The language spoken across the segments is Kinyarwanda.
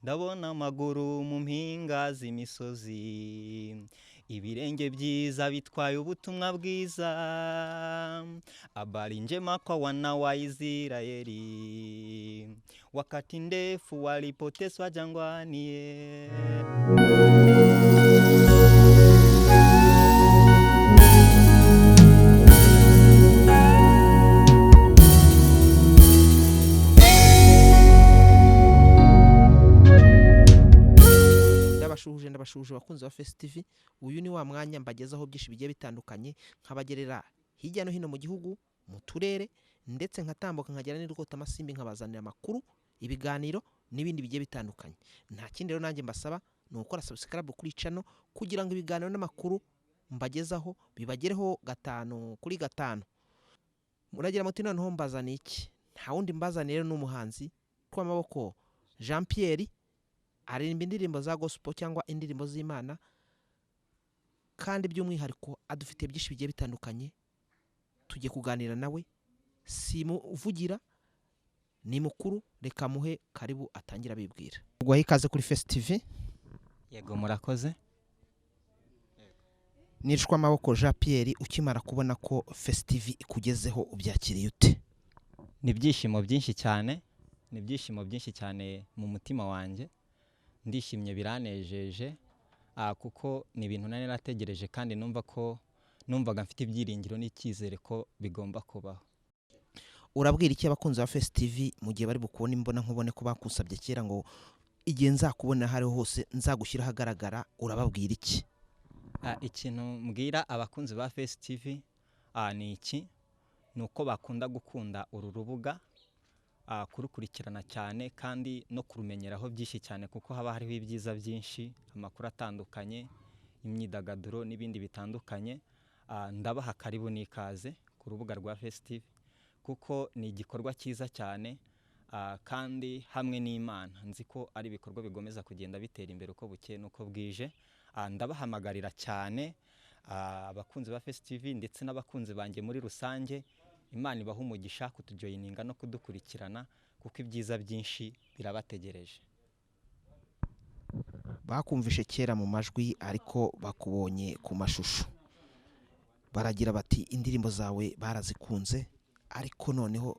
Ndabona amaguru mu mpinga z'imisozi, ibirenge byiza bitwaye ubutumwa bwiza. Habari njema kwa wana wa Israeli, wakati ndefu walipoteswa jangwani. Ndabashuhuje, ndabashuhuje abakunzi ba Face TV. Uyu ni wa mwanya mbagezaho byinshi bigiye bitandukanye, nkabagerera hirya no hino mu gihugu, mu turere, ndetse nkatambuka nkagera n'Irwotamasimbi, nkabazanira amakuru, ibiganiro n'ibindi bigiye bitandukanye. Nta kindi rero nanjye mbasaba ni ugukora subscribe kuri channel kugira ngo ibiganiro n'amakuru mbagezaho bibagereho gatanu kuri gatanu. Muragira muti noneho mbazaniye iki? Nta wundi mbazaniye rero, ni umuhanzi w'amaboko Jean Pierre, aririmba indirimbo za gospel cyangwa indirimbo z'Imana, kandi by'umwihariko adufitiye byinshi bigiye bitandukanye. Tugiye kuganira nawe, si muvugira, ni mukuru, reka muhe karibu atangira abibwira. Guhaye ikaze kuri Face TV. Yego, murakoze. Nirishwa amaboko Jean Pierre, ukimara kubona ko Face TV ikugezeho ubyakiriye ute? Ni ibyishimo byinshi cyane, ni ibyishimo byinshi cyane mu mutima wanjye. Ndishimye, biranejeje, kuko ni ibintu nari narategereje kandi numva ko numvaga mfite ibyiringiro n'icyizere ko bigomba kubaho. Urabwira iki abakunzi ba Face TV mu gihe bari bukubone imbona nkubone, ko bakusabye kera ngo igihe nzakubona aho ariho hose nzagushyira ahagaragara? Urababwira iki? Ikintu mbwira abakunzi ba Face TV ni iki: ni uko bakunda gukunda uru rubuga, kurukurikirana cyane kandi no kurumenyeraho byinshi cyane, kuko haba hariho ibyiza byinshi, amakuru atandukanye, imyidagaduro n'ibindi bitandukanye. Ndabaha karibu n'ikaze ku rubuga rwa Face TV, kuko ni igikorwa cyiza cyane, kandi hamwe n'Imana nzi ko ari ibikorwa bigomeza kugenda bitera imbere uko bukeye n'uko bwije. Ndabahamagarira cyane, abakunzi ba Face TV ndetse n'abakunzi banjye muri rusange, Imana ibaha umugisha kutujoyininga no kudukurikirana, kuko ibyiza byinshi birabategereje. Bakumvishe kera mu majwi, ariko bakubonye ku mashusho baragira bati indirimbo zawe barazikunze, ariko noneho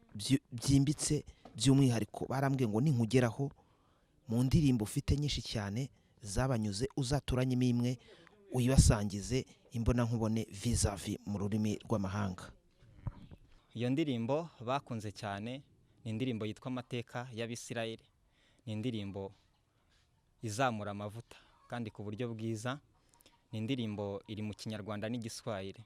byimbitse by'umwihariko barambwiye ngo ninkugeraho mu ndirimbo ufite nyinshi cyane zabanyuze uzaturanyemo imwe uyibasangize imbonankubone, vis-a-vis mu rurimi rw'amahanga. Iyo ndirimbo bakunze cyane ni indirimbo yitwa Amateka y'Abisirayeli. Ni indirimbo izamura amavuta kandi ku buryo bwiza. Ni indirimbo iri mu Kinyarwanda n'Igiswahili.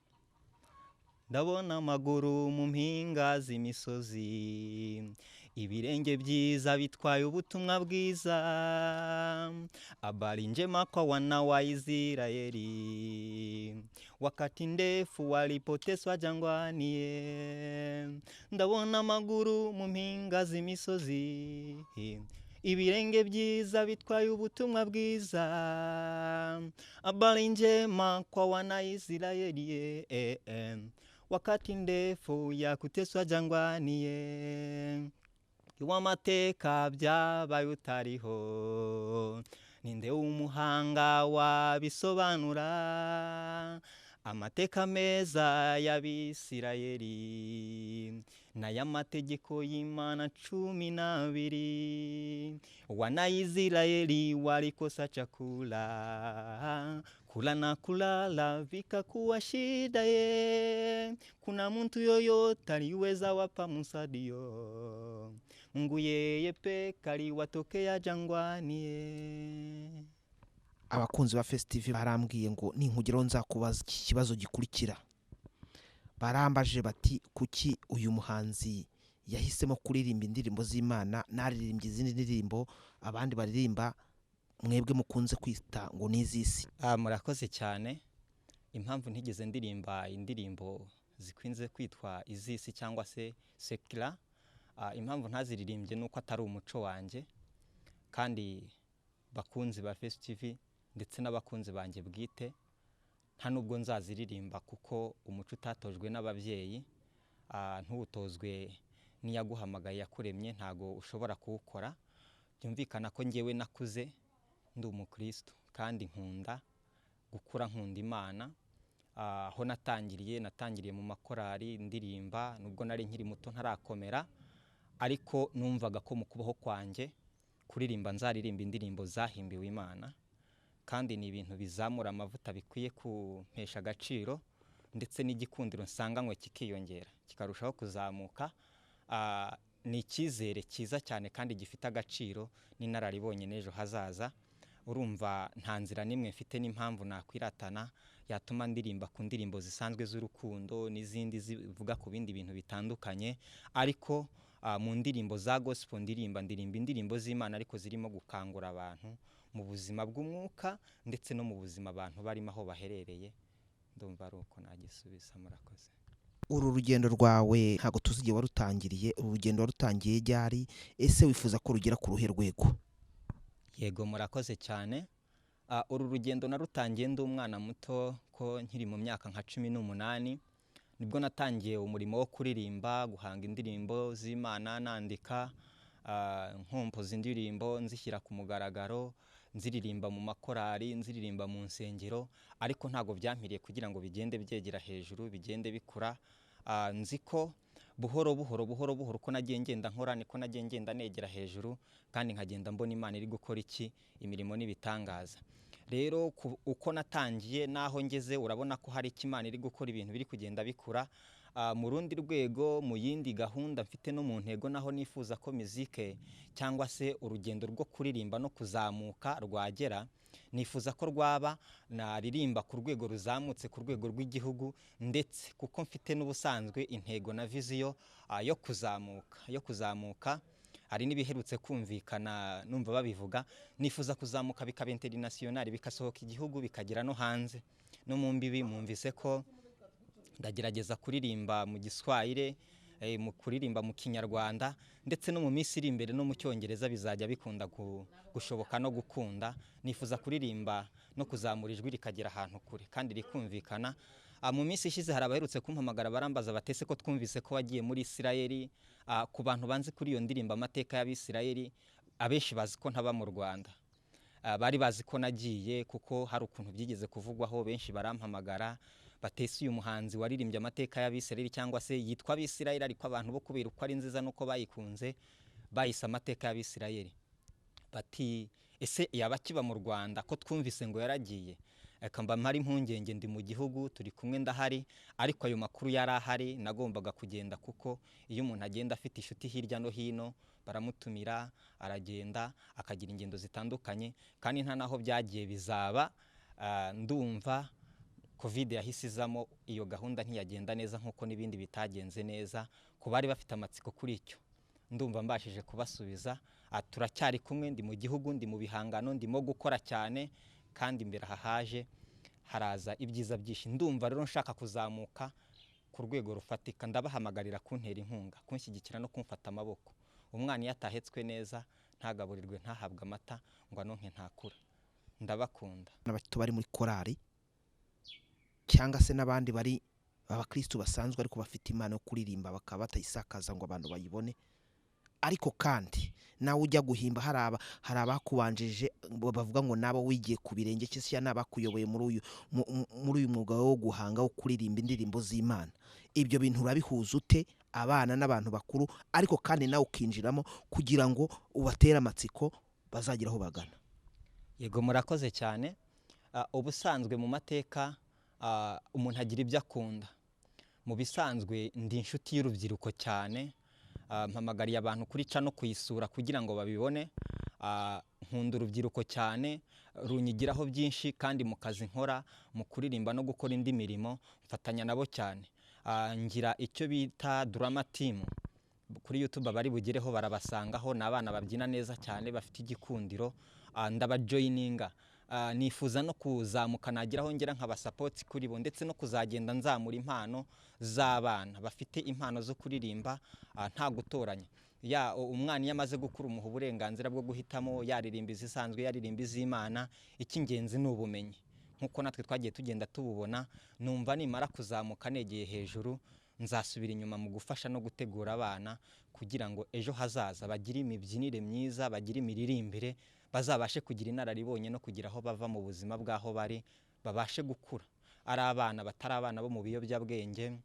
Ndabona amaguru mu mpinga z'imisozi, ibirenge byiza bitwaye ubutumwa bwiza. Habari njema kwa wana wa Israeli, wakati ndefu walipoteswa jangwani. Ndabona amaguru mu mpinga z'imisozi, ibirenge byiza bitwaye ubutumwa bwiza. Habari njema kwa wana Israeli, wakati ndefu ya kuteswa jangwani. Iw'amateka byabaye utariho, ninde w'umuhanga wabisobanura? Amateka meza y'Abisirayeli n'ay'amategeko y'Imana 12. Wana Israeli walikosa chakula, kula na kulala vikakuwa shida ye. Kuna mtu yoyote aliweza wapa msadio? Mungu yeye peke aliwatokea jangwani ye. Abakunzi ba Face TV barambwiye ngo ninkugeraho nzakubaza iki kibazo gikurikira. Barambaje bati kuki uyu muhanzi yahisemo kuririmba indirimbo z'Imana naririmbye izindi ndirimbo abandi baririmba mwebwe mukunze kwita ngo ni iz'isi? Murakoze cyane. Impamvu ntigeze ndirimba indirimbo zikunze kwitwa iz'isi cyangwa se secular, impamvu ntaziririmbye nuko atari umuco wanjye, kandi bakunzi ba Face TV ndetse n'abakunzi banjye bwite nta nubwo nzaziririmba, kuko umuco utatojwe n'ababyeyi, ntuwutozwe n'iyaguhamagaye yakuremye, ntago ushobora kuwukora. Byumvikana ko ngewe nakuze ndi umukristo kandi nkunda gukura, nkunda Imana. Aho natangiriye mu makorari ndirimba, nubwo nari nkiri muto ntarakomera, ariko numvaga ko mu kubaho kwanjye kuririmba nzaririmba indirimbo zahimbiwe Imana, kandi ni ibintu bizamura amavuta bikwiye kumpesha agaciro, ndetse n'igikundiro nsanganywe kikiyongera kikarushaho kuzamuka. Ni icyizere cyiza cyane kandi gifite agaciro n'inararibonye n'ejo hazaza. Urumva nta nzira n'imwe mfite n'impamvu nakwiratana yatuma ndirimba ku ndirimbo zisanzwe z'urukundo n'izindi zivuga ku bindi bintu bitandukanye, ariko mu ndirimbo za gospel ndirimba indirimbo z'Imana, ariko zirimo gukangura abantu mu buzima bw'umwuka ndetse no mu buzima abantu barimo aho baherereye. Ndumva ari uko nagisubiza, murakoze. Uru rugendo rwawe ntabwo tuzi igihe warutangiriye, uru rugendo warutangiye ryari? Ese wifuza ko rugera ku ruhe rwego? Yego, murakoze cyane. Uru rugendo narutangiye ndi umwana muto, ko nkiri mu myaka nka 18 nibwo natangiye umurimo wo kuririmba, guhanga indirimbo z'Imana, nandika, nkompoza indirimbo nzishyira ku mugaragaro, nziririmba mu makorari, nziririmba mu nsengero, ariko ntago byampiriye kugira ngo bigende byegera hejuru, bigende bikura. Nzi ko buhoro buhoro buhoro buhoro uko nagiye ngenda nkora niko nagiye ngenda negera hejuru, kandi nkagenda mbona Imana iri gukora iki imirimo n'ibitangaza. Rero uko natangiye naho ngeze urabona ko hari icyo Imana iri gukora, ibintu biri kugenda bikura. Mu rundi rwego, mu yindi gahunda mfite no mu ntego naho nifuza ko muzike cyangwa se urugendo rwo kuririmba no kuzamuka rwagera, nifuza ko rwaba naririmba ku rwego ruzamutse, ku rwego rw'igihugu, ndetse kuko mfite n'ubusanzwe intego na viziyo yo kuzamuka. Hari n'ibiherutse kumvikana numva babivuga, nifuza kuzamuka bikaba international, bikasohoka igihugu bikagera no hanze no mu mbibi. Mwumvise ko ndagerageza kuririmba mu Giswahili, mu kuririmba mu Kinyarwanda, ndetse no mu minsi iri imbere no mu Cyongereza bizajya bikunda gushoboka no gukunda. Nifuza kuririmba no kuzamura ijwi rikagera ahantu kure kandi rikumvikana. Mu minsi ishize hari abaherutse kumpamagara barambaza batese ko twumvise ko wagiye muri Isirayeli. Ku bantu banzi kuri iyo ndirimbo amateka y'Abisirayeli, abenshi bazi ko ntaba mu Rwanda. Bari bazi ko nagiye kuko hari ukuntu byigeze kuvugwaho, benshi barampamagara batese uyu muhanzi waririmbye amateka y'Abisirayeli cyangwa se yitwa Abisirayeli, ariko abantu bo kubera uko ari nziza nuko bayikunze bayise amateka y'Abisirayeli. Bati ese yaba akiba mu Rwanda ko twumvise ngo yaragiye? Reka mba mpari impungenge, ndi mu gihugu turi kumwe ndahari, ariko ayo makuru yari ahari, nagombaga kugenda kuko iyo umuntu agenda afite inshuti hirya no hino baramutumira, aragenda akagira ingendo zitandukanye, kandi nta naho byagiye bizaba. Ndumva Covid yahise izamo, iyo gahunda ntiyagenda neza nkuko n'ibindi bitagenze neza. Ku bari bafite amatsiko kuri icyo, ndumva mbashije kubasubiza. Turacyari kumwe, ndi mu gihugu, ndi mu bihangano, ndimo gukora cyane, kandi imbere hahaje haraza ibyiza byinshi. Ndumva rero nshaka kuzamuka ku rwego rufatika, ndabahamagarira kuntera inkunga, kunshyigikira no kumfata amaboko. Umwana iyo atahetswe neza ntagaburirwe, ntahabwe amata ngo anonke ntakura. Ndabakunda. N'abato bari muri korari cyangwa se n'abandi bari abakristo basanzwe ariko bafite impano yo kuririmba bakaba batayisakaza ngo abantu bayibone, ariko kandi nawe ujya guhimba hari abakubanjije bavuga ngo nabo wigiye ku birenge cyangwa n'abakuyoboye muri uyu mwuga wo guhanga wo kuririmba indirimbo z'Imana. Ibyo bintu urabihuza ute, abana n'abantu bakuru, ariko kandi nawe ukinjiramo kugira ngo ubatere amatsiko bazagira aho bagana? Yego, murakoze cyane. Ubusanzwe mu mateka umuntu agira ibyo akunda. Mu bisanzwe ndi inshuti y'urubyiruko cyane, mpamagariye abantu kuri ca no kuyisura kugira ngo babibone. Nkunda urubyiruko cyane, runyigiraho byinshi, kandi mu kazi nkora mu kuririmba no gukora indi mirimo mfatanya nabo cyane. Ngira icyo bita drama team kuri YouTube, bari bugereho barabasangaho, ni abana babyina neza cyane bafite igikundiro, ndabajoyininga. Nifuza no kuzamuka nageraho ngera nkaba support kuri bo, ndetse no kuzagenda nzamura impano z'abana bafite impano zo kuririmba, nta gutoranya. Ya umwana iyo amaze gukura umuha uburenganzira bwo guhitamo, yaririmba izisanzwe, yaririmba iz'Imana, icy'ingenzi ni ubumenyi nkuko natwe twagiye tugenda tububona. Numva nimara kuzamuka negeye hejuru Nzasubira inyuma mu gufasha no gutegura abana kugira ngo ejo hazaza bagire imibyinire myiza, bagire imiririmbire, bazabashe kugira inararibonye no kugira aho bava mu buzima bw'aho bari, babashe gukura ari abana batari abana bo mu biyobyabwenge,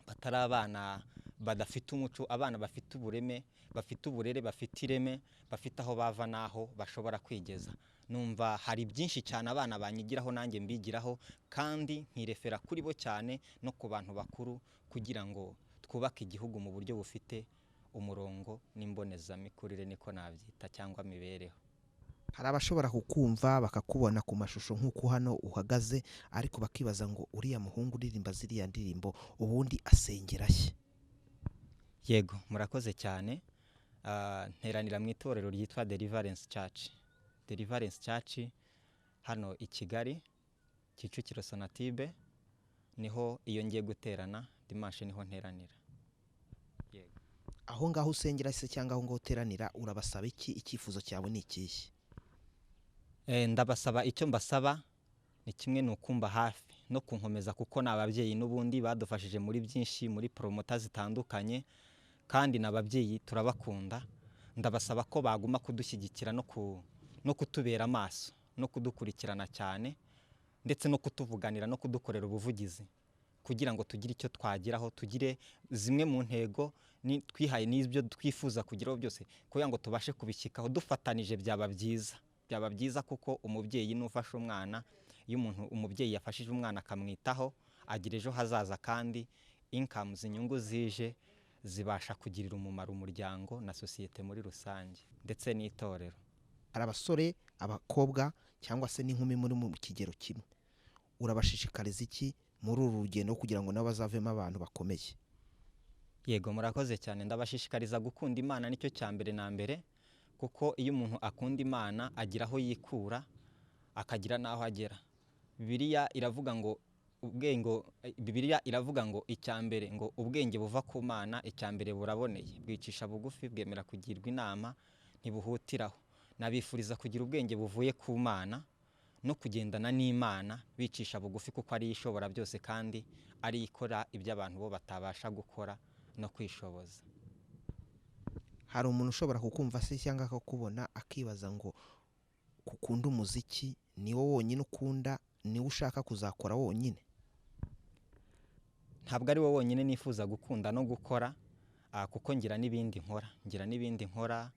batari abana badafite umuco, abana bafite ubureme, bafite uburere, bafite ireme, bafite aho bava n'aho bashobora kwigeza. Numva hari byinshi cyane abana banyigiraho nanjye mbigiraho, kandi nkirefera kuri bo cyane no ku bantu bakuru kugira ngo twubake igihugu mu buryo bufite umurongo n'imbonezamikurire, niko nabyita, cyangwa mibereho. Hari abashobora kukumva bakakubona ku mashusho nk'uko hano uhagaze, ariko bakibaza ngo uriya muhungu uririmba ziriya ndirimbo ubundi asengera he? Yego, murakoze cyane. Nteranira mu itorero ryitwa Deliverance Church. Deliverance Church hano i Kigali, Kicukiro Sonatube, niho iyo ngiye guterana dimanche niho nteranira. Yego. Aho ngaho usengera se cyangwa aho ngaho uteranira urabasaba iki? Icyifuzo cyawe ni ikihe? Ndabasaba, icyo mbasaba ni kimwe, ni ukumba hafi no kunkomeza, kuko ni ababyeyi n'ubundi badufashije muri byinshi, muri promota zitandukanye, kandi ni ababyeyi turabakunda. Ndabasaba ko baguma kudushyigikira no kutubera amaso no kudukurikirana cyane, ndetse no kutuvuganira no kudukorera ubuvugizi kugira ngo tugire icyo twageraho, tugire zimwe mu ntego twihaye n'ibyo twifuza kugeraho byose, kugira ngo tubashe kubishyikaho dufatanije. Byaba byiza, byaba byiza, kuko umubyeyi n'ufasha umwana, iyo umubyeyi yafashije umwana akamwitaho, agira ejo hazaza, kandi incomes, inyungu zije zibasha kugirira umumaro umuryango na sosiyete muri rusange ndetse n'itorero. Hari abasore, abakobwa cyangwa se n'inkumi muri mu kigero kimwe, urabashishikariza iki muri uru rugendo kugira ngo nabo bazavemo abantu bakomeye? Yego, murakoze cyane. Ndabashishikariza gukunda Imana, nicyo cya mbere na mbere, kuko iyo umuntu akunda Imana agira aho yikura akagira n'aho agera. Bibiliya iravuga ngo ubwenge, Bibiliya iravuga ngo icya mbere ngo ubwenge buva ku Mana, icya mbere buraboneye, bwicisha bugufi, bwemera kugirwa inama, ntibuhutiraho. Nabifuriza kugira ubwenge buvuye ku Mana no kugendana n'Imana bicisha bugufi, kuko ariyo ishobora byose kandi ariyo ikora ibyo abantu bo batabasha gukora no kwishoboza. Hari umuntu ushobora kukumva se cyangwa akakubona akibaza ngo kukunda umuziki ni wo wonyine ukunda, niwo ushaka kuzakora wonyine? Ntabwo ari wo wonyine nifuza gukunda no gukora, kuko ngira n'ibindi nkora, ngira n'ibindi nkora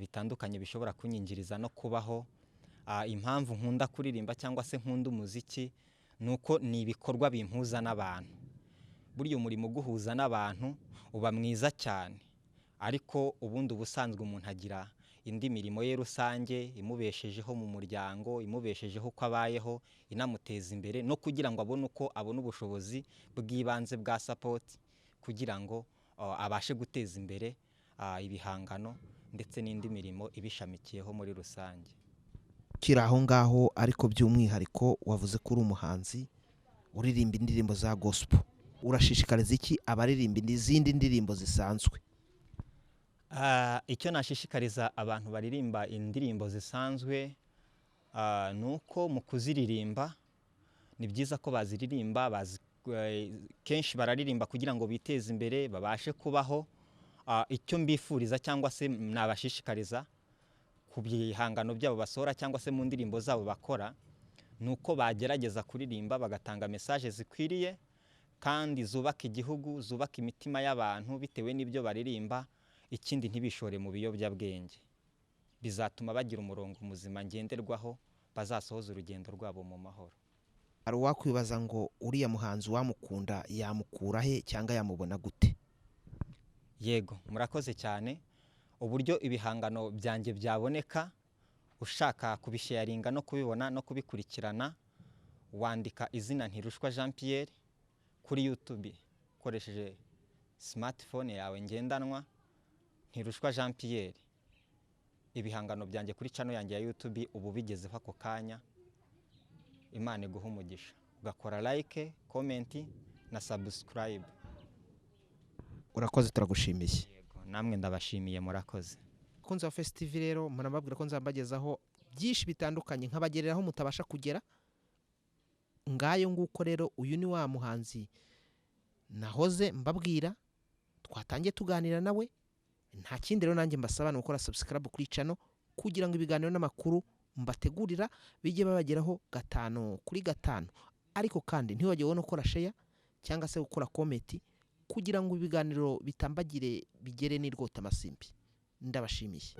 bitandukanye bishobora kunyinjiriza no kubaho. Impamvu nkunda kuririmba cyangwa se nkunda umuziki ni uko ni ibikorwa bimpuza n'abantu. Burya umurimo uguhuza n'abantu uba mwiza cyane, ariko ubundi ubusanzwe umuntu agira indi mirimo ye rusange imubeshejeho mu muryango, imubeshejeho uko abayeho, inamuteza imbere, no kugira ngo abone uko abona ubushobozi bw'ibanze bwa support kugira ngo abashe guteza imbere ibihangano ndetse n'indi mirimo ibishamikiyeho muri rusange. Kiri aho ngaho, ariko by'umwihariko wavuze ko uri umuhanzi uririmba indirimbo za gospel, urashishikariza iki abaririmba izindi ndirimbo zisanzwe? Icyo nashishikariza abantu baririmba indirimbo zisanzwe ni uko mu kuziririmba ni byiza ko baziririmba, kenshi bararirimba kugira ngo biteze imbere, babashe kubaho. Icyo mbifuriza cyangwa se nabashishikariza ku bihangano byabo basohora cyangwa se mu ndirimbo zabo bakora, ni uko bagerageza kuririmba bagatanga message zikwiriye kandi zubaka igihugu, zubaka imitima y'abantu bitewe n'ibyo baririmba. Ikindi, ntibishore mu biyobyabwenge, bizatuma bagira umurongo muzima ngenderwaho, bazasohoza urugendo rwabo mu mahoro. Hari uwakwibaza ngo uriya muhanzi wamukunda yamukura he cyangwa yamubona gute? Yego, murakoze cyane. Uburyo ibihangano byanjye byaboneka, ushaka kubisharinga no kubibona no kubikurikirana, wandika izina Ntirushwa Jean Pierre kuri YouTube ukoresheje smartphone yawe ngendanwa, Ntirushwa Jean Pierre. Ibihangano byanjye kuri channel yanjye ya YouTube ubu bigezeho ako kanya. Imana iguha umugisha, ugakora like, comment na subscribe. Urakoze, turagushimiye. Yego, namwe ndabashimiye, murakoze. Bakunzi ba Face TV rero, murababwira ko nzabagezaho byinshi bitandukanye, nkabagereraho mutabasha kugera. Ngayo nguko rero, uyu ni wa muhanzi Nahoze mbabwira, twatangiye tuganira nawe. Nta kindi rero nanjye mbasaba ni gukora subscribe kuri channel kugira ngo ibiganiro n'amakuru mbategurira bijye babageraho gatanu kuri gatanu. Ariko kandi ntiwibagirwe no gukora share cyangwa se gukora comment kugira ngo ibiganiro bitambagire bigere n'irwota amasimbi. Ndabashimiye.